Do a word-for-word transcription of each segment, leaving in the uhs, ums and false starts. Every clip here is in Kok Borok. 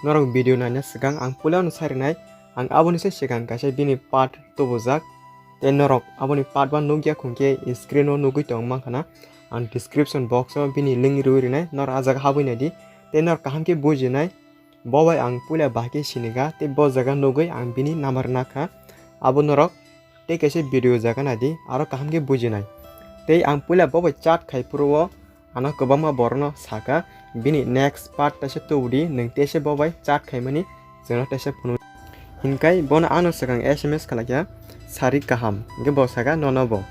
norok video naina swkang ang puila no sai rwnai, ang aboni se swkang kaisa bini part tubujak. Tei norok aboni part one nukya khungkhe screen o nugwi tong mankha na, ang description box o bini link rwi rwnai, norok ah jaga habwi naidi. Tei norok kaham khe bujinai, bo bai ang puila bahai khe sinikha, tei bo jaga nugwi ang bini number nakha, abo norok tei kaisa video jaga naidi, aro kaham khe bujinai. Tei ang puila bo bai chat khai phuru o ano kwbangma borokno sakha, bini next part teisa tubudi, nwng teisa bo bai chat khaimani chwngno teisa phunuk. Hinkai bono ano swkang S M S khlaikha, "Sari kaham," hinkhe bo sakha, "Nono bo."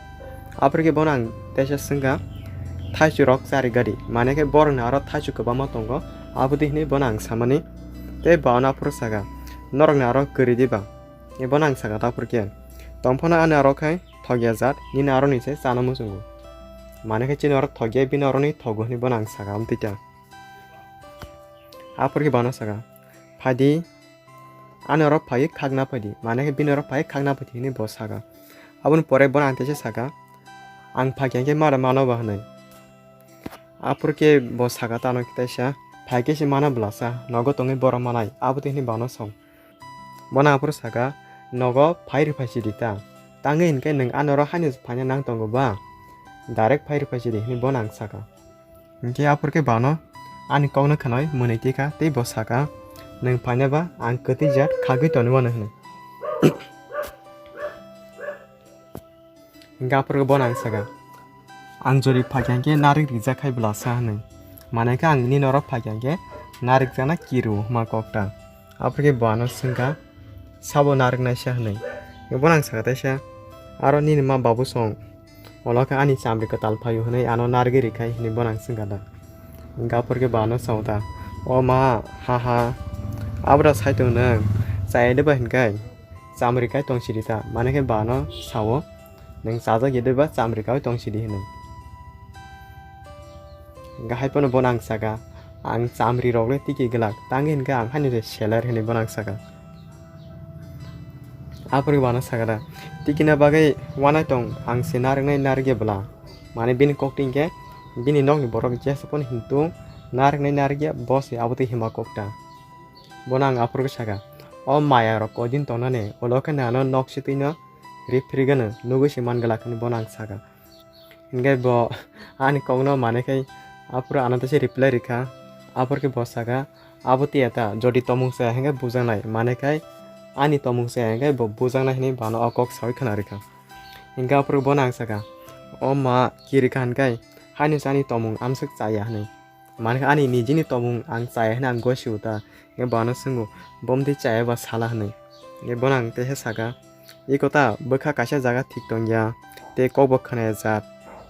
Aphuru khe bono ang teisa swngkha, "Thaichurok chari gadi," mane khe borokni aro thaichu kwbangma tongo, aboni hinwi bono ang samani. Tei bo ano aphuru sakha, "Norokni aro kwrwi diba?" Bono ang sakha, "Taphuru khe tongphano ani aro khai thokya jat, nini aroni se chana muchungo." Mane khe chini oro thokya, bini aroni thogo hinwi bono ang sakha, amtwi ta. Aphuru khe bono sakha, "Phaidi, ani oro phaiwi khakna phaidi," mane khe bini oro phaiwi khakna phaidi hinwi bo sakha. Aboni pore bono ang teisa sakha, "Ang phakya khe mada mano ba?" hinwi. Aphuru khe bo sakha tano khe teisa, "Phai khe se mana bwlasa, nogo tongwi borok manai," abo twi hinwi bono song. Bono aphuru sakha, "Nogo phai rwphai sidi ta, tangwi hinkhe nwng ani oro haino phaina nang tongo ba? Direct phai rwphai sidi," hinwi bono ang sakha. Hinkhe aphuru khe bono ani kokno khwnai mwnwi tikha tei bo sakha, "Nwng phaina ba ang kwtwi jat khagwi tonwi mano," hinwi. Hinkhe aphuru khe bono ang sakha, "Ang jodi phakya hinkhe narik rijak khai bwlasa," hinwi. Mane khe ang nini oro phakya hinkhe narik jana kiru hwnma kok ta. Aphuru khe bo ano swngkha, "Sabo narik naisa?" hinwi. Hinkhe bono ang sakha teisa, "Aro nini ma babu song, olo khe ani chamri kwtal phaio hinwi ano narigwi rikhai," hinwi bono ang swngkha da. Hinkhe aphuru khe bo ano sao da, "O ma, ha ha, abra sai tong nwng, chaya de ba hinkai?" Chamri kai tong sidi ta, mane khe bo ano sao, "Nwng chajak ya de ba chamri kai tong sidi," hinwi. Hinkhe hai phano bono ang sakha, "Ang chamri rok le tiki glak, tangwi hinkhe ang haino se seler," hinwi bono ang sakha. Aphuru khe bo ano sakha da, "Tikina bagwi wanai tong, ang se nariknai narikya bwla." Mane bini kok twi hinkhe bini nokni borok jesa phano hintung nariknai narikya bo se abo twi hima kok ta. Bono ang aphuru khe sakha, "O maya rok koidin tongnani, ulo khe nano nok sitwino riphrigano nugwi se man glak," hinwi bono ang sakha. Hinkhe bo ani kokno mane khai aphuru ano teisa reply rikha, aphuru khe bo sakha, "Abo tiya ta, jodi tomung chaya hinkhe bujaknai, mane khai ani tomung chaya hinkhe bo bujaknai," hinwi bono o kok sawi khna rikha. Hinkhe aphuru bono ang sakha, "O ma, kirikha hinkai, haino se ani tomung amswk chaya," hinwi. Mane khe ani nijini tomung ang chaya hinwi ang gosio ta. Hinkhe bono swngo, "Bomtwi chaya ba sala?" hinwi. Hinkhe bono ang teisa sakha, "Iko ta bwkha kaisa jaga thik tongya, tei kokbo khwnaya jak,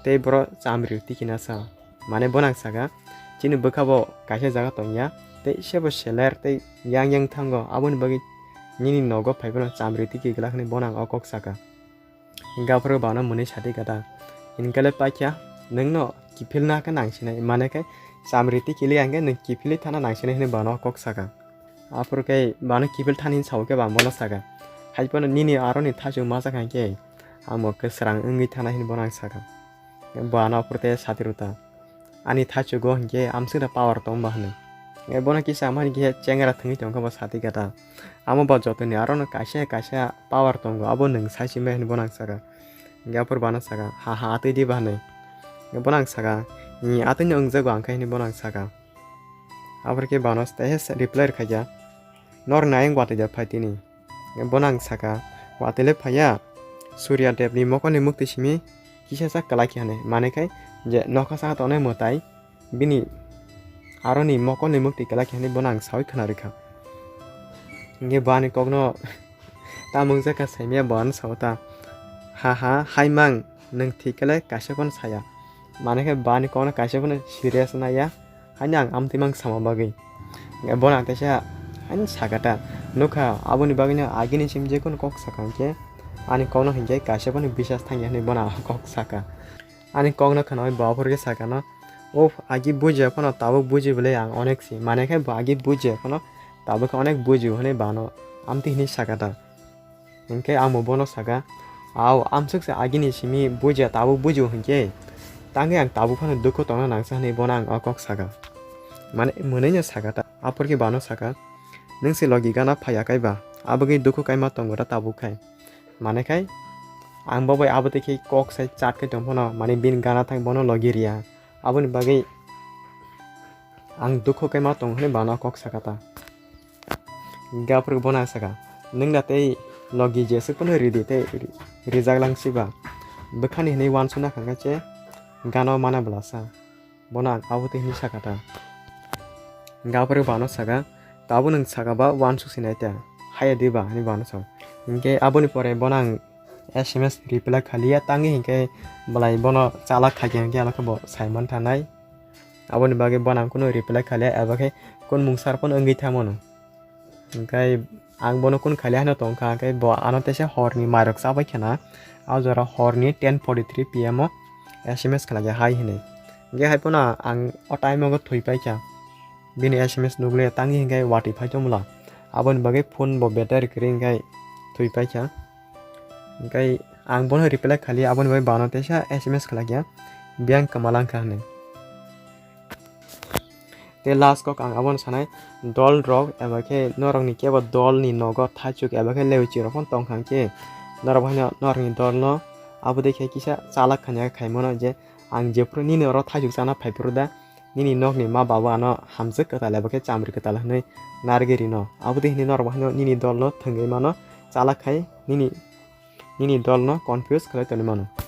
tei boro chamri tikina sa." Mane bono ang sakha, "Chini bwkha bo kaisa jaga tongya, tei sebo seler tei yang yang thango, aboni bagwi nini nogo phaiphano chamri tiki glak," hinwi bono ang o kok sakha. Hinkhe aphuru bono mwnwi sadi gada. Hinkhe le paikha, "Nwngno kiphilna khe nangsinai, mane khe chamri tikili hinkhe nwng kiphilwi thana nangsinai," hinwi bono kok sakha. Aphuru khe bono kiphil thani sao khe bo ang bono sakha, "Hai phano nini aroni thaichuk majak hinkhe ang bo kwsrang wngwi thana," hinwi bono ang sakha. Bono aphuru tei sadi rwta. Ani thaichugo hinkhe amswkda power tongba hwnwi. Hinkhe bono kisa ama hinkhe chengra thwngwi tongkha bo sadi gada. Amo ba jotoni arono kaisa kaisa power tongo, abo nwng sai simi hwnwi bono ang sakha. Hinkhe aphuru bono sakha, "Ha ha, atwi diba?" hwnwi. Hinkhe bono ang sakha, "Ni atwino wngjago ang khe," hwnwi bono ang sakha. Aphuru khe bono tei reply rwkha ya, "Norni ayang watwi da phai tini." Bono ang sakha, "Watwi le phaiya, Surya Debni mokolni muktwi simi kisa sa kwlai khe," hwnwi. Mane khai je nokha saka tongnai mwtai bini aroni mokolni muktwi kwlai khe hwnwi bono ang sawi khna rikha. Hinkhe bo ani kokno tamo wngjakha saimaya bo ano sao ta, "Ha ha, hai mang, nwng thik khe le kaisa phano saya." Mane khe bo ani kokno kaisa phano serious naiya. Haino ang amtwi mang sama bagwi. Bono ang teisa haino sakha ta, nukha, aboni bagwino agini simi jekunu kok sakha hinkhe ani kokno hinkhe kaisa phano bisas thangya hinwi bono ang kok sakha. Ani kokno khwnawi bo aphuru khe sakha no, "Uff, agi bujiya phano tabuk buji bwle ang onek si," mane khe bo agi bujiya phano tabuk khe onek buji hinwi bono amtwi hinwi sakha ta. Hinkhe ang bo bono sakha, "Ao, amswk se agini simi bujiya tabuk bujio hinkhe, tangwi ang tabuk phano dukhu tongna nangsa," hinwi bono ang o kok sakha. Mane mwnwino sakha ta, aphuru khe bono sakha, Nwng se logi gana phaiya kaiba, aboni dukhu kaima tongo da tabuk khai. Mane khai, ang bo bai abo tei khe kok sai chat khai tong phano, mane bini gana thang bono logi riya. Aboni bagwi ang dukhu kaima tong hwnwi bana kok saka ta. Gaphuru bono ang saka, "Nwng da tei logi jeswk phano ridi tei ri-, rijak lang siba." Bwkhani hwnwi uansukna kha khe gana mana bwlasa. Bono ang abo tei hwnwi saka ta. Gaphuru bano saka, "Tabuk nwng saka ba uansuk sinai ta, haya di ba?" hwnwi bano sa. Hinkhe aboni pore bono ang S M S reply khaliya, tangwi hinkhe belai bono chalak khaikhe hinkhe ano khe bo saiman thanai. Aboni bagwi bono ang kunu reply khaliya, eba khe kun mung sar phano wngwi tha mano. Hinkhe ang bono kun khaliya hano tongkha, hinkhe bo ano teisa horni mairok chabai khena, a jora horni ten forty three P M o S M S khlaiya hai hinwi. Hinkhe hai phano ang o time o thwi paikha. Bini S M S nukle tangwi hinkhe watwi phai tongmwla. Aboni bagwi phone bo battery kwrwi hinkhe thwi paikha. Hinkhe ang bono reply khaliya, aboni bagwi bano teisa S M S khlaiya, "Biyang kwmalang kha," hinwi. Tei last kok ang abono sanai, dol rok eba khe norokni kebo dolni nogo thaichuk eba khe leuchi rok phano tongkha hinkhe norok haino norokni dolno abo dei khe kisa chalak khanya khaimano je ang jephuru nini oro thaichuk chana phaiphuru da, nini nokni ma baba ano hamjwk kwtal eba khe chamri kwtal hwnwi narwgwi rino. Abo dei hwnwi norok haino nini dolno thwngwi mano, chalak khai nini, nini dolno confuse khlai tongwi mano.